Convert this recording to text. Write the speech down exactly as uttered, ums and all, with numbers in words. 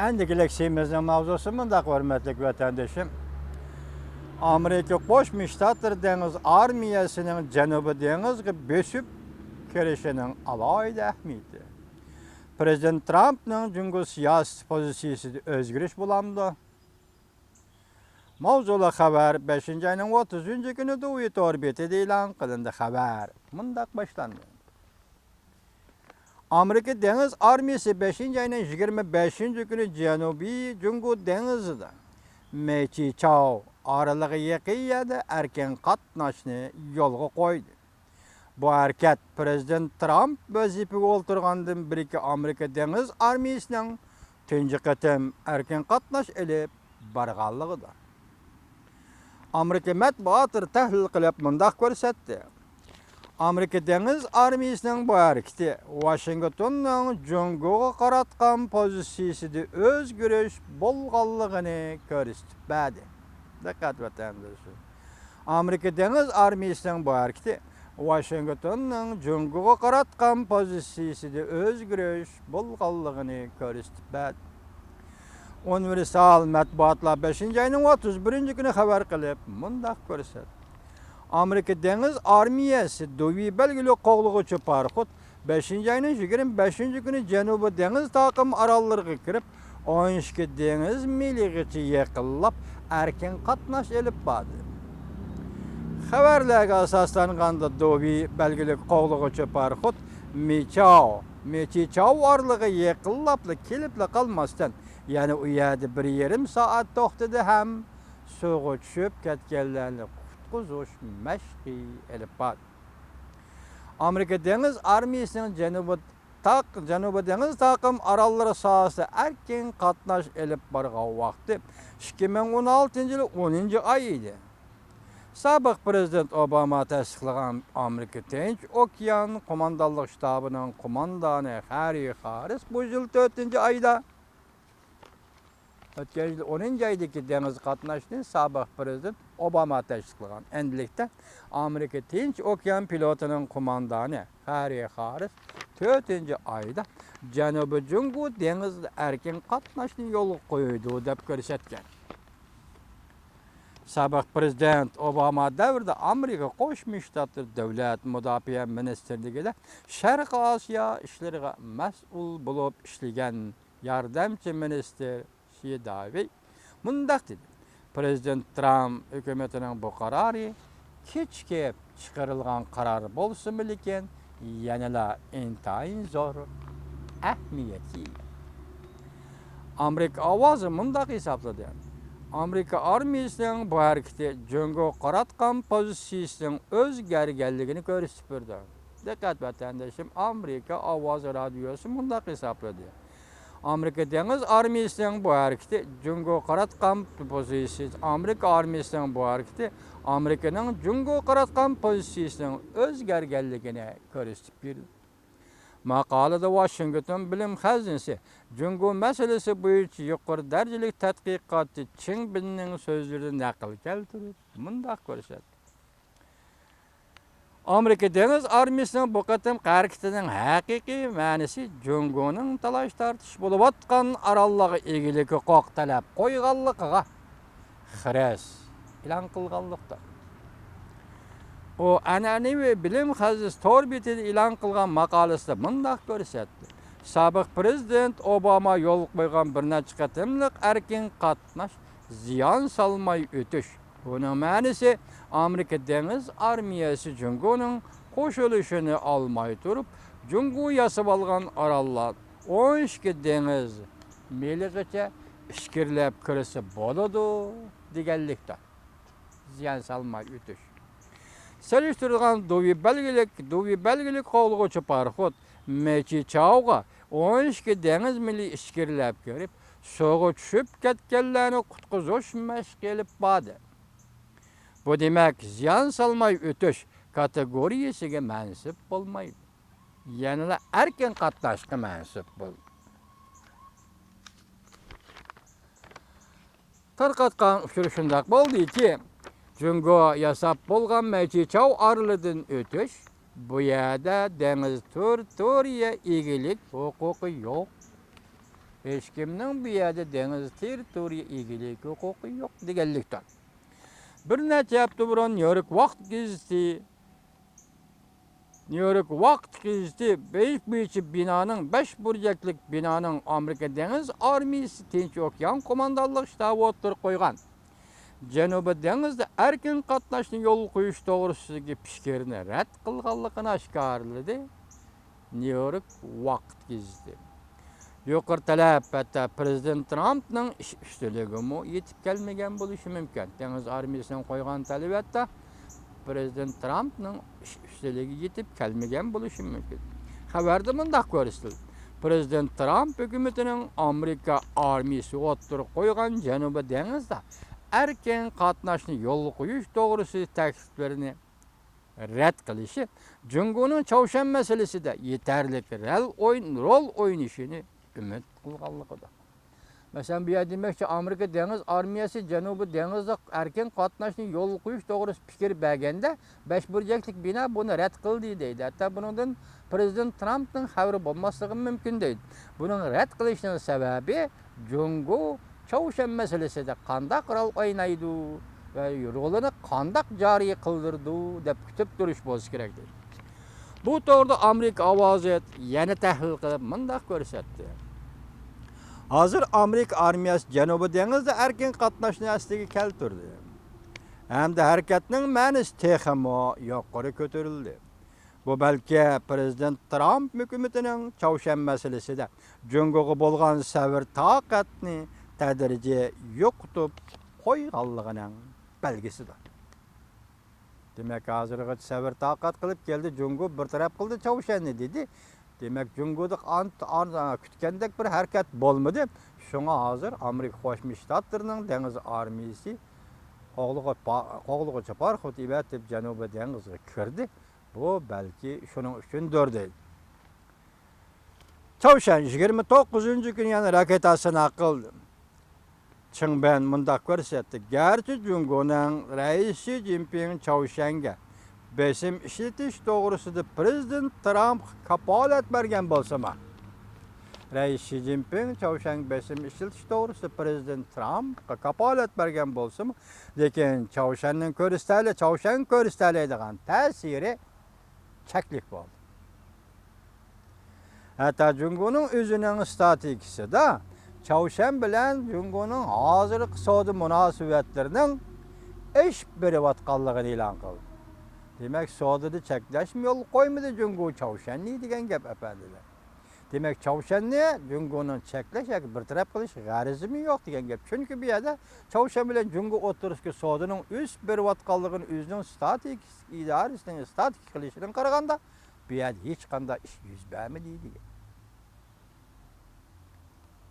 ئەندىكى لېكسىيىمىزنىڭ ماۋزۇسى مۇنداق، ھۆرمەتلىك ۋەتەندىشىم. ئامېرىكا قوشما شتاتلىرى دېڭىز ئارمىيەسىنىڭ جەنۇبىي دېڭىزغا بۆسۈپ كىرىشىنىڭ ئالاھىدە ئەھمىيىتى. پىرېزىدېنت ترامپنىڭ جۇڭگو سىياسىي پوزىتسىيىسىدە ئۆزگىرىش بولامدۇ؟ ماۋزۇلۇق خەۋەر بەشىنچى ئاينىڭ ئوتتۇزىنچى كۈنى دۇۋى تور بېتىدە ئېلان قىلىندى. خەۋەر مۇنداق باشلاندى. ئامېرىكا دېڭىز ئارمىيىسى بەشىنچى ئاينىڭ يىگىرمە بەشىنچى كۈنى جەنۇبىي جۇڭگو دېڭىزىدا مېچىچاۋ ئارىلىغا يېقىن يەردە ئەركىن قاتناشنى يولغا قويدى. بۇ ھەرىكەت پىرېزىدېنت ترامپ ۋەزىپىگە ئولتۇرغاندىن بېرىكى ئامېرىكا دېڭىز ئارمىيىسىنىڭ تۇنجى قېتىم ئەركىن قاتناش ئېلىپ بارغانلىقىدۇر. ئامېرىكا مەتبۇئاتلىرى تەھلىل قىلىپ مۇنداق كۆرسەتتى: ئامېرىكا دېڭىز ئارمىيىسىنىڭ بۇ ھەرىكىتى ۋاشىنگتوننىڭ جۇڭگوغا قاراتقان پوزىتسىيىسىدە ئۆزگىرىش بولغانلىقىنى كۆرسىتىپ بەردى. دىققەت ۋەتەندىشى. ئامېرىكا دېڭىز ئارمىيىسىنىڭ بۇ ھەرىكىتى ۋاشىنگتوننىڭ جۇڭگوغا قاراتقان پوزىتسىيىسىدە ئۆزگىرىش بولغانلىقىنى كۆرسىتىپ بەردى. ئۇنىۋېرسال مەتبۇئاتلار بەشىنچى ئاينىڭ ئوتتۇز بىرىنچى كۈنى خەۋەر قىلىپ مۇنداق كۆرسەتتى: ئامېرىكا دېڭىز ئارمىيەسى دۇۋى بەلگىلىك قوغلىغۇچى پاراخوت بەشىنچى ئاينىڭ يىگىرمە بەشىنچى كۈنى جەنۇبىي دېڭىز تاقىم ئاراللىرىغا كىرىپ، ئون ئىككى دېڭىز مىلىغىچە يېقىنلاپ ئەركىن قاتناش ئېلىپ باردى. خەۋەرلەرگە ئاساسلانغاندا، دۇۋى بەلگىلىك قوغلىغۇچى پاراخوت مىچاۋ، مېچىچاۋ ئارىلىغا يېقىنلاپلا كېلىپلا قالماستىن، يەنە ئۇ يەردە بىر يېرىم سائەت توختىدى ھەم سۇغا چۈشۈپ كەتكەنلەرنى قۇتقۇزۇش مەشقى ئېلىپ باردى. ئامېرىكا دېڭىز ئارمىيىسىنىڭ جەنۇبىي تاق-، جەنۇبىي دېڭىز تاقىم ئاراللىرى ساھەسىدە ئەركىن قاتناش ئېلىپ بارغان ۋاقتى ئىككى مىڭ ئون ئالتىنچى يىل ئونىنچى ئاي ئىدى. سابىق پىرېزىدېنت ئوباما تەستىقلىغان ئامېرىكا تىنچ ئوكيان قوماندانلىق شتابىنىڭ قوماندانى خەررى خاررىس بۇ يىل تۆتىنچى ئايدا، ئۆتكەن يىل ئونىنچى ئايدىكى دېڭىز قاتناشنى سابىق پىرېزىدېنت ئوباما تەستىقلىغان. ئەندىلىكتە ئامېرىكا تىنچ ئوكيان پلوتىنىڭ قوماندانى خەررى خاررىس تۆتىنچى ئايدا جەنۇبىي جۇڭگو دېڭىزىدا ئەركىن قاتناشنى يولغا قويىدۇ، دەپ كۆرسەتكەن. سابىق پىرېزىدېنت ئوباما دەۋرىدە ئامېرىكا قوشما شتاتلىرى دۆلەت مۇداپىئە مىنىستىرلىكىدە شەرقىي ئاسىيا ئىشلىرىغا مەسئۇل بولۇپ ئىشلىگەن ياردەمچى مىنىستىر شى داۋېي مۇنداق دېدى: پىرېزىدېنت ترامپ ھۆكۈمىتىنىڭ بۇ قارارى كېچىكىپ چىقىرىلغان قارار بولسىمۇ، لېكىن يەنىلا ئىنتايىن زور ئەھمىيەتكە ئىگە. ئامېرىكا ئاۋازى مۇنداق ھېسابلىدى: ئامېرىكا ئارمىيىسىنىڭ بۇ ھەرىكىتى جۇڭگوغا قاراتقان پوزىتسىيىسىنىڭ ئۆزگەرگەنلىكىنى كۆرسىتىپ بېرىدۇ. دىققەت، ۋەتەندىشىم، ئامېرىكا ئاۋازى رادىيوسى مۇنداق ھېسابلىدى: ئامېرىكا دېڭىز ئارمىيىسىنىڭ بۇ ھەرىكىتى جۇڭگوغا قاراتقان پوزىتسىيىسى، ئامېرىكا ئارمىيىسىنىڭ بۇ ھەرىكىتى ئامېرىكىنىڭ جۇڭگوغا قاراتقان پوزىتسىيىسىنىڭ ئۆزگەرگەنلىكىنى كۆرسىتىپ بېرىدۇ. ماقالىدە ۋاشىنگتون بىلىم خەزىنىسى جۇڭگو مەسىلىسى بويىچە يۇقىرى دەرىجىلىك تەتقىقاتچى چېڭ بىننىڭ سۆزلىرىنى نەقىل كەلتۈرۈپ مۇنداق كۆرسەتتى: ئامېرىكا دېڭىز ئارمىيىسىنىڭ بۇ قېتىمقى ھەرىكىتىنىڭ ھەقىقىي مەنىسى جۇڭگونىڭ تالاش-تارتىش بولۇۋاتقان ئاراللارغا ئىگىلىك ھوقۇق تەلەپ قويغانلىقىغا خىرىس ئېلان قىلغانلىقتا. ئۇ ئەنئەنىۋى بىلىم خەزىنىسى تور بېتىدە ئېلان قىلغان ماقالىسىدە مۇنداق كۆرسەتتى: سابىق پىرېزىدېنت ئوباما يولغا قويغان بىر نەچچە قېتىملىق ئەركىن قاتناش زىيان سالماي ئۆتۈش. بۇنىڭ مەنىسى، ئامېرىكا دېڭىز ئارمىيەسى جۇڭگونىڭ قوشۇلۇشىنى ئالماي تۇرۇپ، جۇڭگو ياسىۋالغان ئاراللار ئون ئىككى دېڭىز مىلىغىچە ئىچكىرىلەپ كىرسە بولىدۇ دېگەنلىكتۇر. زىيان سالماي ئۆتۈش. سېلىشتۇرۇلغان دۇۋى بەلگىلىك، دۇۋى بەلگىلىك قوغلىغۇچى پاراخوت مېچىچاۋغا ئون ئىككى دېڭىز مىلى ئىچكىرىلەپ كىرىپ، سۇغا چۈشۈپ كەتكەنلەرنى قۇتقۇزۇش مەشقى ئېلىپ باردى. بۇ دېمەك، زىيان سالماي ئۆتۈش كاتېگورىيەسىگە مەنسۇپ بولمايدۇ. يەنىلا ئەركىن قاتناشقا مەنسۇپ بولىدۇ. تارقاتقان ئۇچۇر شۇنداق بولدىكى، جۇڭگو ياساپ بولغان مەيچىچاۋ ئارىلىدىن ئۆتۈش، بۇ يەردە دېڭىز تېررىتورىيە ئىگىلىك ھوقۇقى يوق. ھېچكىمنىڭ بۇ يەردە دېڭىز تېررىتورىيە ئىگىلىك ھوقۇقى يوق دېگەنلىكتۇر. بىر نەچچە ھەپتە بۇرۇن نيۇ يورك ۋاقىت گېزىتى، نيۇ يورك ۋاقىت گېزىتى بېيىش بويىچە بىنانىڭ، بەش بۇرجەكلىك بىنانىڭ ئامېرىكا دېڭىز ئارمىيىسى تىنچ ئوكيان قوماندانلىق شتابى ئوتتۇرىغا قويغان جەنۇبىي دېڭىزدا ئەركىن قاتناشنى يولغا قويۇش توغرىسىدىكى پىكىرنى رەت قىلغانلىقىنى ئاشكارىلىدى. نيۇ يورك ۋاقىت گېزىتى. يۇقىرى تەلەپ ھەتتا پىرېزىدېنت ترامپنىڭ ئىش ئۈستىلىگىمۇ يېتىپ كەلمىگەن بولۇشى مۇمكىن. دېڭىز ئارمىيىسىنىڭ قويغان تەلىپى ھەتتا پىرېزىدېنت ترامپنىڭ ئىش ئۈستىلىگە يېتىپ كەلمىگەن بولۇشى مۇمكىن. خەۋەردە مۇنداق كۆرسىتىلدى: پىرېزىدېنت ترامپ ھۆكۈمىتىنىڭ ئامېرىكا ئارمىيىسى ئوتتۇرىغا قويغان جەنۇبىي دېڭىزدا ئەركىن قاتناشنى يولغا قويۇش توغرىسىدىكى تەكلىپلىرىنى رەت قىلىشى جۇڭگونىڭ چاۋشيەن مەسىلىسىدە يېتەرلىك رەل ئوين-، رول ئوينىشىنى ئۈمىد قىلغانلىقىدۇر. مەسىلەن، بۇ يەردە دېمەكچى، ئامېرىكا دېڭىز ئارمىيەسى جەنۇبىي دېڭىزدا ئەركىن قاتناشنى يولغا قويۇش توغرىسىدا پىكىر بەرگەندە، بەش بۇرجەكلىك بىنا بۇنى رەت قىلدى دەيدۇ. ھەتتا بۇنىڭدىن پىرېزىدېنت ترامپنىڭ خەۋىرى بولماسلىقى مۇمكىن دەيدۇ. بۇنىڭ رەت قىلىشىنىڭ سەۋەبى، جۇڭگو چاۋشيەن مەسىلىسىدە قانداق رول ئوينايدۇ ۋە رولىنى قانداق جارى قىلدۇرىدۇ دەپ كۈتۈپ تۇرۇش بولسا كېرەك دەيدۇ. بۇ توغرىدا ئامېرىكا ئاۋازى يەنە تەھلىل قىلىپ مۇنداق كۆرسەتتى: ھازىر ئامېرىكا ئارمىيەسى جەنۇبىي دېڭىزدا ئەركىن قاتناشنى ئەسلىگە كەلتۈردى ھەمدە ھەرىكەتنىڭ مەنىسى تېخىمۇ يۇقىرى كۆتۈرۈلدى. بۇ بەلكى پىرېزىدېنت ترامپ ھۆكۈمىتىنىڭ چاۋشيەن مەسىلىسىدە جۇڭگوغا بولغان سەۋر-تاقەتنى تەدرىجىي يوقىتىپ قويغانلىقىنىڭ بەلگىسىدۇر. دېمەك، ھازىرغىچە سەۋر-تاقەت قىلىپ كەلدى، جۇڭگو بىر تەرەپ قىلدى چاۋشيەننى، دېدى. دېمەك، جۇڭگودىن ئان-، ئان-، كۈتكەندەك بىر ھەرىكەت بولمىدى. شۇڭا ھازىر ئامېرىكا قوشما شتاتلىرىنىڭ دېڭىز ئارمىيىسى قوغلىغۇچ پا-، قوغلىغۇچى پاراخوت ئەۋەتىپ جەنۇبىي دېڭىزغا كىردى. بۇ بەلكى شۇنىڭ ئۈچۈندۇر دەيدۇ. چاۋشيەن يىگىرمە توققۇزىنچى كۈنى يەنە راكېتا سىناق قىلدى. چېڭ بېن مۇنداق كۆرسەتتى: گەرچە جۇڭگونىڭ رەئىسى شى جىنپىڭ چاۋشيەنگە بېسىم ئىشلىتىش توغرىسىدا پىرېزىدېنت ترامپقا كاپالەت بەرگەن بولسىمۇ، رەئىس شى جىنپىڭ چاۋشيەنگە بېسىم ئىشلىتىش توغرىسىدا پىرېزىدېنت ترامپقا كاپالەت بەرگەن بولسىمۇ، لېكىن چاۋشيەننىڭ كۆرسىتەلە-، چاۋشيەنگە كۆرسىتەلەيدىغان تەسىرى چەكلىك بولدى. ھەتتا جۇڭگونىڭ ئۆزىنىڭ ئىستراتېگىيىسىدا چاۋشيەن بىلەن جۇڭگونىڭ ھازىرقى سودا مۇناسىۋەتلىرىنىڭ ئېشىپ بېرىۋاتقانلىقىنى ئېلان قىلدى. دېمەك، سودىدا چەكلەشمۇ يولغا قويمىدى جۇڭگو چاۋشيەننى دېگەن گەپ، ئەپەندىلەر. دېمەك، چاۋشيەننى جۇڭگونىڭ چەكلەش ياكى بىر تەرەپ قىلىش غەرىزىمۇ يوق دېگەن گەپ. چۈنكى بۇ يەردە چاۋشيەن بىلەن جۇڭگو ئوتتۇرىسىدىكى سودىنىڭ ئۆسۈپ بېرىۋاتقانلىقىنى ئۆزىنىڭ ئىستراتېگىك ئىدارىسىنىڭ ئىستراتېگىك قىلىشىدىن قارىغاندا، بۇ يەردە ھېچقانداق ئىش يۈز بەرمىدى دېگەن.